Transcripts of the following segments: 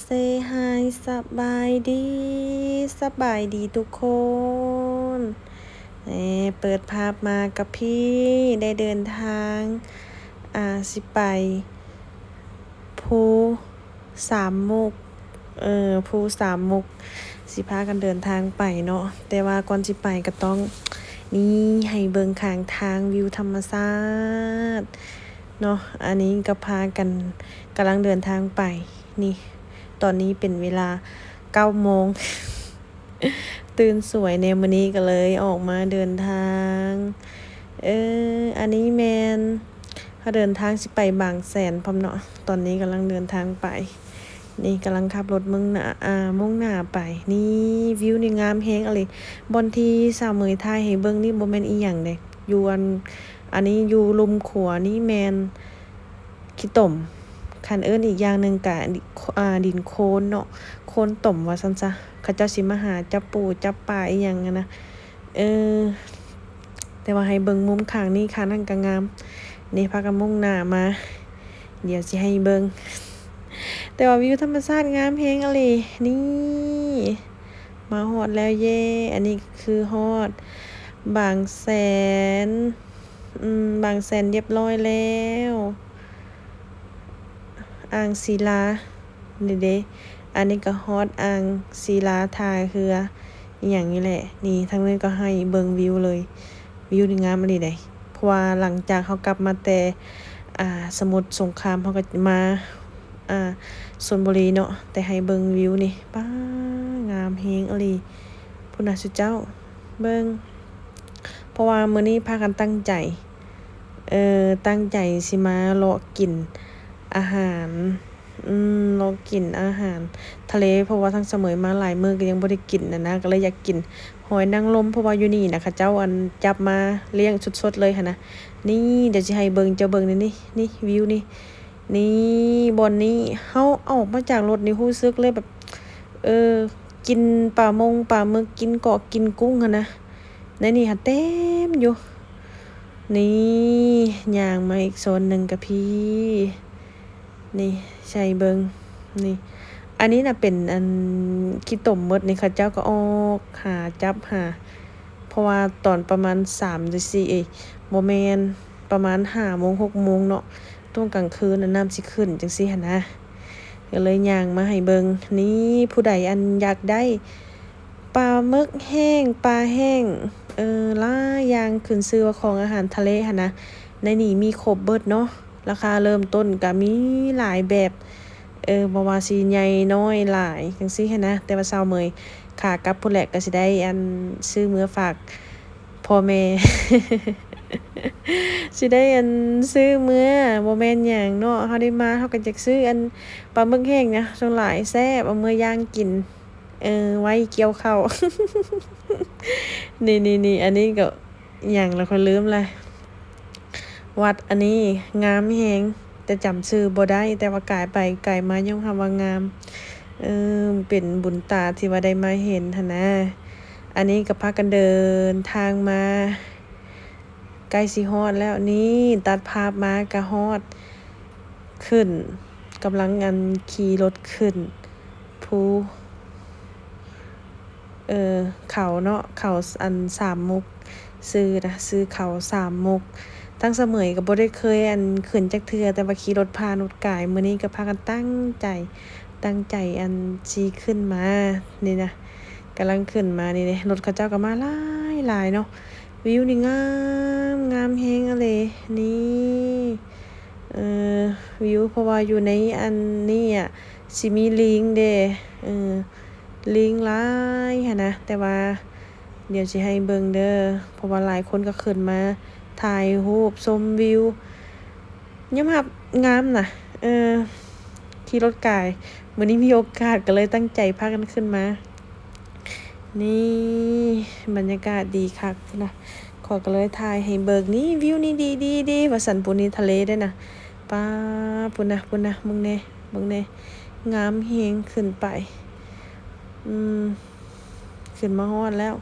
Say hi ສະບາຍດີ ສະບາຍດີທຸກຄົນ. ເອີ ເປີດພາບມາກັບພີ້ ໄດ້ເດີນທາງ ອ່າ ຊິໄປພູສາມມຸກ ເອີ ພູສາມມຸກ ຊິພາກັນເດີນທາງໄປເນາະ. ແຕ່ວ່າກ່ອນຊິໄປກໍຕ້ອງ ນີ້ ໃຫ້ເບິ່ງຂ້າງທາງ ວິວທຳມະຊາດເນາະ. ອັນນີ້ກໍພາກັນ ກຳລັງເດີນທາງໄປ. ນີ້ ຕອນນີ້ເປັນເວລາເກົ້າໂມງ ຕື່ນສວຍແດ່ມື້ນີ້ ກໍເລີຍອອກມາເດີນທາງ. ເອີ ອັນນີ້ແມ່ນເຮົາເດີນທາງຊິໄປບາງແສນພ້ອມເນາະ. ຕອນນີ້ກຳລັງເດີນທາງໄປ. ນີ້ກຳລັງຂັບລົດມຸ່ງໜ້າ ອ່າ ມຸ່ງໜ້າໄປ. ນີ້ ວິວນີ້ງາມແຮງອີ່ຫຼີ. ບ່ອນທີ່ສາວເໝີຍຖ່າຍໃຫ້ເບິ່ງນີ້ບໍ່ແມ່ນອີ່ຫຍັງເດ້ ຢູ່ອັນ ອັນນີ້ຢູ່ລຸ່ມຂົວນີ້ແມ່ນ ຂີ້ຕົມ. ຄັນເອີ້ນອີກຢ່າງໜຶ່ງກະ ອ່າ ດິນໂຄນເນາະ ໂຄນຕົມວ່າຊັ້ນຊະ. ເຂົາເຈົ້າຊິມາຫາຈັບປູຈັບປາອີ່ຫຍັງຫັ້ນນະ. ເອີ ແຕ່ວ່າໃຫ້ເບິ່ງມຸມຂ້າງນີ້ ຂ້າງນັ້ນກະງາມ. ນີ້ພາກັນມຸ່ງໜ້າມາ ດຽວຊິໃຫ້ເບິ່ງ. ແຕ່ວ່າວິວທຳມະຊາດງາມແຮງອີ່ຫຼີ. ນີ້ ມາຮອດແລ້ວເຢ້. ອັນນີ້ຄືຮອດບາງແສນ ອືມ ບາງແສນຮຽບຮ້ອຍແລ້ວ. ອ່າງສີລາ ນີ້ເດ້. ອັນນີ້ກໍຮອດອ່າງສີລາ ທ່າເຮືອ ອີ່ຫຍັງນີ້ແຫຼະ. ນີ້ ທາງນີ້ກໍໃຫ້ເບິ່ງວິວເລີຍ. ວິວນີ້ງາມອີ່ຫຼີເດ້. ເພາະວ່າຫຼັງຈາກເຮົາກັບມາແຕ່ ອ່າ ສະໝຸດສົງຄາມ ເຮົາກໍມາ ອ່າ ຊົນບຸລີເນາະ. ແຕ່ໃຫ້ເບິ່ງວິວນີ້ ປ້າ ງາມແຮງອີ່ຫຼີ. ພຸ້ນນະ ຊຸເຈົ້າ ເບິ່ງ. ເພາະວ່າມື້ນີ້ພາກັນຕັ້ງໃຈ ເອີ ຕັ້ງໃຈຊິມາເລາະກິນອາຫານ ອືມ ເລາະກິນອາຫານທະເລ. ເພາະວ່າທັງສະເໝີຍມາຫຼາຍມື້ກໍຍັງບໍ່ໄດ້ກິນຫັ້ນນະ ກໍເລີຍຢາກກິນຫອຍນາງລົມ. ເພາະວ່າຢູ່ນີ້ນະ ເຂົາເຈົ້າ ອັນ ຈັບມາລ້ຽງສົດໆເລີຍຫັ້ນນະ. ນີ້ ດຽວຊິໃຫ້ເບິ່ງ ເຈົ້າເບິ່ງນີ້ ນີ້ ນີ້ ວິວນີ້. ນີ້ ບ່ອນນີ້ ເຮົາອອກມາຈາກລົດນີ້ ຮູ້ສຶກເລີຍແບບ ເອີ ກິນປາມົງປາໝຶກ ກິນເກາະກິນກຸ້ງຫັ້ນນະ. ໃນນີ້ຫາເຕັມຢູ່. ນີ້ ຍ່າງມາອີກໂຊນໜຶ່ງກະພີ້. ນີ້ ໃສ່ເບິ່ງ ນີ້ ອັນນີ້ນະເປັນ ອັນ ຂີ້ຕົມໝົດນີ້ ເຂົາເຈົ້າກໍອອກຫາຈັບຫາ. ເພາະວ່າຕອນປະມານສາມຫຼືສີ່ ເອີຍ ບໍ່ແມ່ນ ປະມານຫ້າໂມງ ຫົກໂມງເນາະ ຕອນກາງຄືນນະ ນ້ຳຊິຂຶ້ນຈັ່ງຊີ້ຫັ້ນນະ. ກໍເລີຍຍ່າງມາໃຫ້ເບິ່ງ. ນີ້ ຜູ້ໃດ ອັນ ຢາກໄດ້ປາໝຶກແຫ້ງ ປາແຫ້ງ ເອີ ຫຼາຍຢ່າງ ຂຶ້ນຊື່ວ່າຂອງອາຫານທະເລຫັ້ນນະ ໃນນີ້ມີຄົບເບິດເນາະ. ລາຄາເລີ່ມຕົ້ນກໍມີຫຼາຍແບບ ເອີ ບໍ່ວ່າຊິໃຫຍ່ນ້ອຍຫຼາຍຈັ່ງຊີ້ຫັ້ນນະ. ແຕ່ວ່າສາວເໝີຍ ຂາກັບພຸ້ນແຫຼະ ກໍຊິໄດ້ ອັນ ຊື້ເມືອຝາກພໍ່ແມ່ ຊິໄດ້ ອັນ ຊື້ເມືອ ບໍ່ແມ່ນຫຍັງເນາະ. ເຮົາໄດ້ມາ ເຮົາກໍຢາກຊື້ ອັນ ປາໝຶກແຫ້ງນະ ສ່ວນຫຼາຍແຊບ ເອົາເມືອຍ່າງກິນ ເອີ ໄວ້ກ່ຽວເຂົ້າ. ນີ້ໆໆ ອັນນີ້ກໍ ຫຍັງລະ ຂ້ອຍລືມລະ. ວັດອັນນີ້ງາມແຮງ ແຕ່ຈຳຊື່ບໍ່ໄດ້ ແຕ່ວ່າກາຍໄປກາຍມາຍອມຮັບວ່າງາມ. ເອີ ເປັນບຸນຕາທີ່ວ່າໄດ້ມາເຫັນຫັ້ນນະ. ອັນນີ້ກໍພາກັນເດີນທາງມາ ໃກ້ຊິຮອດແລ້ວ. ນີ້ ຕັດພາບມາກໍຮອດ ຂຶ້ນ ກຳລັງ ອັນ ຂີ່ລົດຂຶ້ນພູ ເອີ ເຂົາເນາະ ເຂົາ ອັນ ສາມມຸກ ຊື່ນະ ຊື່ເຂົາສາມມຸກ. ທັງສະເໝີຍກໍບໍ່ໄດ້ເຄີຍ ອັນ ຂຶ້ນຈັກເທື່ອ ແຕ່ວ່າຂີ່ລົດຜ່ານ ລົດກາຍ. ມື້ນີ້ກໍພາກັນຕັ້ງໃຈ ຕັ້ງໃຈ ອັນ ຊິຂຶ້ນມານີ້ນະ ກຳລັງຂຶ້ນມານີ້ເດ້. ລົດເຂົາເຈົ້າກໍມາຫຼາຍໆເນາະ. ວິວນີ້ງາມ ງາມແຮງອີ່ຫຼີ. ນີ້ ເອີ ວິວ ເພາະວ່າຢູ່ໃນອັນນີ້ອະ ຊິມີລີງເດ້ ເອີ ລີງຫຼາຍຫັ້ນນະ. ແຕ່ວ່າດຽວຊິໃຫ້ເບິ່ງເດີ ເພາະວ່າຫຼາຍຄົນກໍຂຶ້ນມາຖ່າຍຮູບຊົມວິວ. ຍອມຮັບງາມນະ ເອີ ຂີ່ລົດກາຍ. ມື້ນີ້ມີໂອກາດກໍເລີຍຕັ້ງໃຈພາກັນຂຶ້ນມາ. ນີ້ ບັນຍາກາດດີຄັກພຸ້ນນະ. ຂ້ອຍກໍເລີຍຖ່າຍໃຫ້ເບິ່ງ ນີ້ ວິວນີ້ດີໆໆ ວ່າຊັ້ນ. ພຸ້ນນີ້ທະເລເດ້ນະ ປ້າ ພຸ້ນນະ ພຸ້ນນະ ເບິ່ງແດ່ ເບິ່ງແດ່ ງາມແຮງ. ຂຶ້ນໄປ ອືມ ຂຶ້ນມາຮອດແລ້ວ.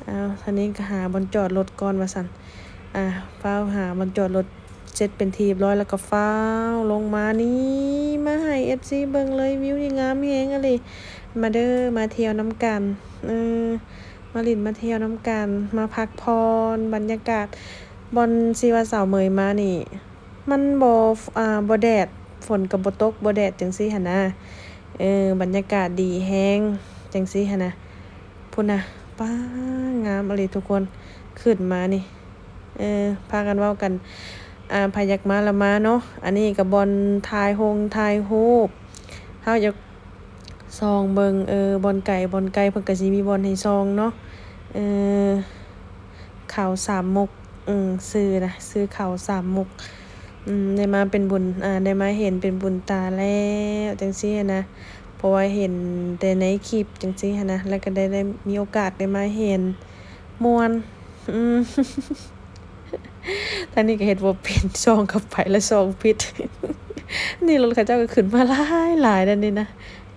ອ້າວ ທາງນີ້ກໍຫາບ່ອນຈອດລົດກ່ອນວ່າຊັ້ນ. ອ່າ ຟ້າວຫາບ່ອນຈອດລົດ ເສັດເປັນທີ່ຮຽບຮ້ອຍ ແລ້ວກໍຟ້າວລົງມານີ້ ມາໃຫ້ເອັຟຊີເບິ່ງເລີຍ. ວິວນີ້ງາມແຮງອີ່ຫຼີ. ມາເດີ ມາທ່ຽວນຳກັນ ເອີ ມາຫຼິ້ນມາທ່ຽວນຳກັນ ມາພັກຜ່ອນ. ບັນຍາກາດບ່ອນທີ່ວ່າສາວເໝີຍມານີ້ ມັນບໍ່ ອ່າ ບໍ່ແດດ ຝົນກໍບໍ່ຕົກ ບໍ່ແດດ ຈັ່ງຊີ້ຫັ້ນນະ. ເອີ ບັນຍາກາດດີແຮງ ຈັ່ງຊີ້ຫັ້ນນະ. ພຸ້ນນະ ປ້າ ງາມອີ່ຫຼີທຸກຄົນ. ຂຶ້ນມານີ້ ເອີ ພາກັນເວົ້າກັນ ອ່າ ໃຜຢາກມາລະມາເນາະ. ອັນນີ້ກໍບ່ອນຖ່າຍຮົງຖ່າຍຮູບ ເຮົາຢາກສ່ອງເບິ່ງ ເອີ ບ່ອນໄກ ບ່ອນໄກເພິ່ນກໍຊິມີບ່ອນໃຫ້ສ່ອງເນາະ. ເອີ ເຂົາສາມມຸກ ອືມ ຊື່ນະ ຊື່ເຂົາສາມມຸກ. ອືມ ໄດ້ມາເປັນບຸນ ອ່າ ໄດ້ມາເຫັນເປັນບຸນຕາແລ້ວ ຈັ່ງຊີ້ນະ. ເພາະວ່າເຫັນແຕ່ໃນຄລິບ ຈັ່ງຊີ້ຫັ້ນນະ ແລ້ວກໍໄດ້ ໄດ້ມີໂອກາດໄດ້ມາເຫັນ ມ່ວນ. ອືມ ທາງນີ້ກໍເຮັດບໍ່ເປັນ ສ່ອງເຂົ້າໄປແລ້ວສ່ອງຜິດ. ນີ້ລົດເຂົາເຈົ້າກໍຂຶ້ນມາຫຼາຍໆ ແລ້ວນີ້ນະ.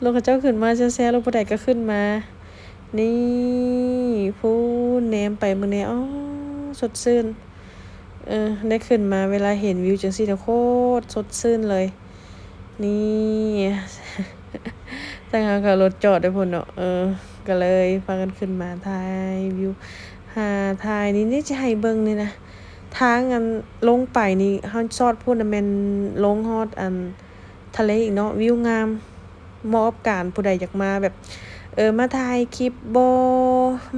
ລົດເຂົາເຈົ້າຂຶ້ນມາແຊວໆ ລົດຜູ້ໃດກໍຂຶ້ນມາ. ນີ້ ພຸ້ນ ແນມໄປເບິ່ງແດ່ ອໍ ສົດຊື່ນ. ເອີ ໄດ້ຂຶ້ນມາ ເວລາເຫັນວິວຈັ່ງຊີ້ນະ ໂຄດສົດຊື່ນເລີຍ. ນີ້ ທາງເຮົາກໍລົດຈອດໄວ້ພຸ້ນເນາະ. ເອີ ກໍເລີຍພາກັນຂຶ້ນມາຖ່າຍວິວ ຫາຖ່າຍນີ້ ນີ້ຈະໃຫ້ເບິ່ງນີ້ນະ. ທາງອັນລົງໄປນີ້ ເຮົາຊອດພຸ້ນນະ ແມ່ນລົງຮອດອັນ ທະເລອີກເນາະ. ວິວງາມ ເໝາະກັບການຜູ້ໃດຢາກມາແບບ ເອີ ມາຖ່າຍຄລິບບໍ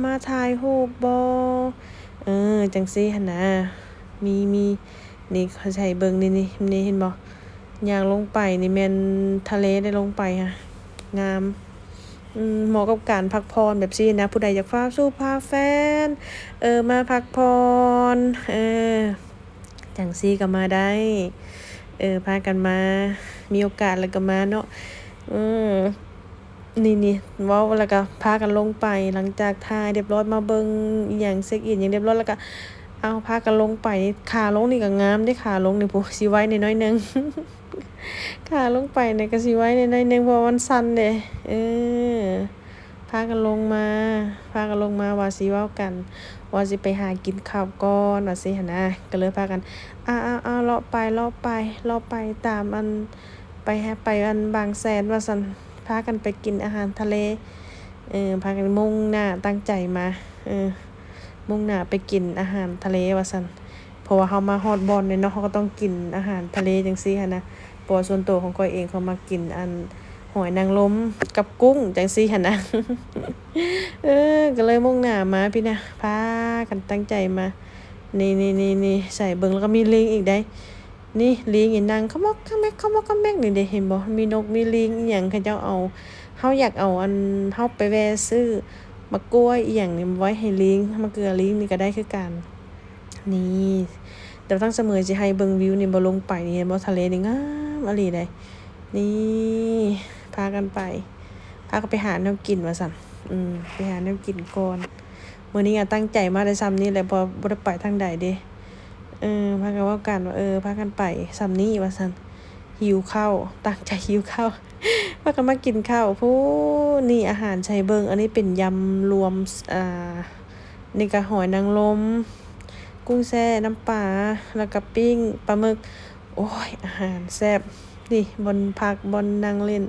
ມາຖ່າຍຮູບບໍ ເອີ ຈັ່ງຊີ້ຫັ້ນນະ. ມີ ມີ ນີ້ ເຂົາໃຫ້ເບິ່ງ ນີ້ ນີ້ ນີ້ ເຫັນບໍ່? ຍ່າງລົງໄປນີ້ແມ່ນທະເລໄດ໋ ລົງໄປຫາ ງາມ. ອືມ ເໝາະກັບການພັກຜ່ອນແບບຊີ້ນະ. ຜູ້ໃດຢາກພາສູ່ພາແຟນ ເອີ ມາພັກຜ່ອນ ເອີ ຈັ່ງຊີ້ກໍມາໄດ້ ເອີ ພາກັນມາ ມີໂອກາດແລ້ວກໍມາເນາະ. ເອີ ນີ້ໆ ເວົ້າແລ້ວກໍພາກັນລົງໄປ ຫຼັງຈາກຖ່າຍຮຽບຮ້ອຍ ມາເບິ່ງອີ່ຫຍັງ ເຊັກອິນຫຍັງຮຽບຮ້ອຍ ແລ້ວກໍ ເອົາ ພາກັນລົງໄປ. ຂາລົງນີ້ກໍງາມເດ້ ຂາລົງນີ້ ຜູ້ ຊິໄຫວ້ແດ່ໜ້ອຍໜຶ່ງ ຂາລົງໄປນີ້ກໍຊິໄຫວ້ແດ່ໜ້ອຍໜຶ່ງ ເພາະວ່າມັນສັ່ນເດ້. ເອີ ພາກັນລົງມາ ພາກັນລົງມາວ່າຊິເວົ້າກັນ ວ່າຊິໄປຫາກິນເຂົ້າກ່ອນ ວ່າຊີ້ຫັ້ນນະ. ກໍເລີຍພາກັນ ເອົາ ເອົາ ເອົາ ເລາະໄປ ເລາະໄປ ເລາະໄປຕາມອັນ ໄປຫາ ໄປອັນບາງແສນວ່າຊັ້ນ ພາກັນໄປກິນອາຫານທະເລ. ເອີ ພາກັນມຸ່ງໜ້າຕັ້ງໃຈມາ ເອີ ມຸ່ງໜ້າໄປກິນອາຫານທະເລວ່າຊັ້ນ. ເພາະວ່າເຮົາມາຮອດບ່ອນແລ້ວເນາະ ເຮົາກໍຕ້ອງກິນອາຫານທະເລຈັ່ງຊີ້ຫັ້ນນະ. ເພາະວ່າສ່ວນຕົວຂອງຂ້ອຍເອງ ຂ້ອຍມັກກິນອັນຫອຍນາງລົມກັບກຸ້ງຈັ່ງຊີ້ຫັ້ນນະ. ເອີ ກໍເລີຍມຸ່ງໜ້າມາພີ້ນະ ພາກັນຕັ້ງໃຈມາ. ນີ້ໆໆໆ ໃສ່ເບິ່ງ ແລ້ວກໍມີລີງອີກໄດ໋. ນີ້ ລີງອີ່ນັ່ງຂະໝອກຂະແໝກ ຂະໝອກຂະແໝກນີ້ເດ້ ເຫັນບໍ່? ມີນົກມີລີງອີ່ຫຍັງ ເຂົາເຈົ້າເອົາ ເຮົາຢາກເອົາອັນ ເຮົາໄປແວ່ຊື້ໝາກກ້ວຍອີ່ຫຍັງນີ້ໄວ້ໃຫ້ລີງ ມະເກືອລີງນີ້ກໍໄດ້ຄືກັນ. ນີ້ ດຽວທາງສະເໝີຊິໃຫ້ເບິ່ງວິວນີ້ ບໍ່ລົງໄປນີ້ ເຫັນບໍ່? ທະເລນີ້ງາມອີ່ຫຼີເດ້. ນີ້ ພາກັນໄປ ພາກັນໄປຫາແນວກິນວ່າຊັ້ນ. ອືມ ໄປຫາແນວກິນກ່ອນ. ມື້ນີ້ກໍຕັ້ງໃຈມາໄດ້ຊ່ຳນີ້ແຫຼະ ເພາະບໍ່ໄດ້ໄປທາງໃດເດ້. ເອີ ພາກັນເວົ້າກັນວ່າ ເອີ ພາກັນໄປຊ່ຳນີ້ວ່າຊັ້ນ. ຫິວເຂົ້າ ຕັ້ງໃຈຫິວເຂົ້າ ພາກັນມາກິນເຂົ້າພຸ້ນ. ນີ້ອາຫານໃສ່ເບິ່ງ ອັນນີ້ເປັນຍຳລວມ ອ່າ ນີ້ກໍຫອຍນາງລົມ ກຸ້ງແຊ່ນ້ຳປາ ແລ້ວກໍປີ້ງປາໝຶກ. ໂອ້ຍ ອາຫານແຊບ. ນີ້ບ່ອນພັກ ບ່ອນນັ່ງຫຼິ້ນ.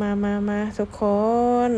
ມາ ມາ ມາ ທຸກຄົນ.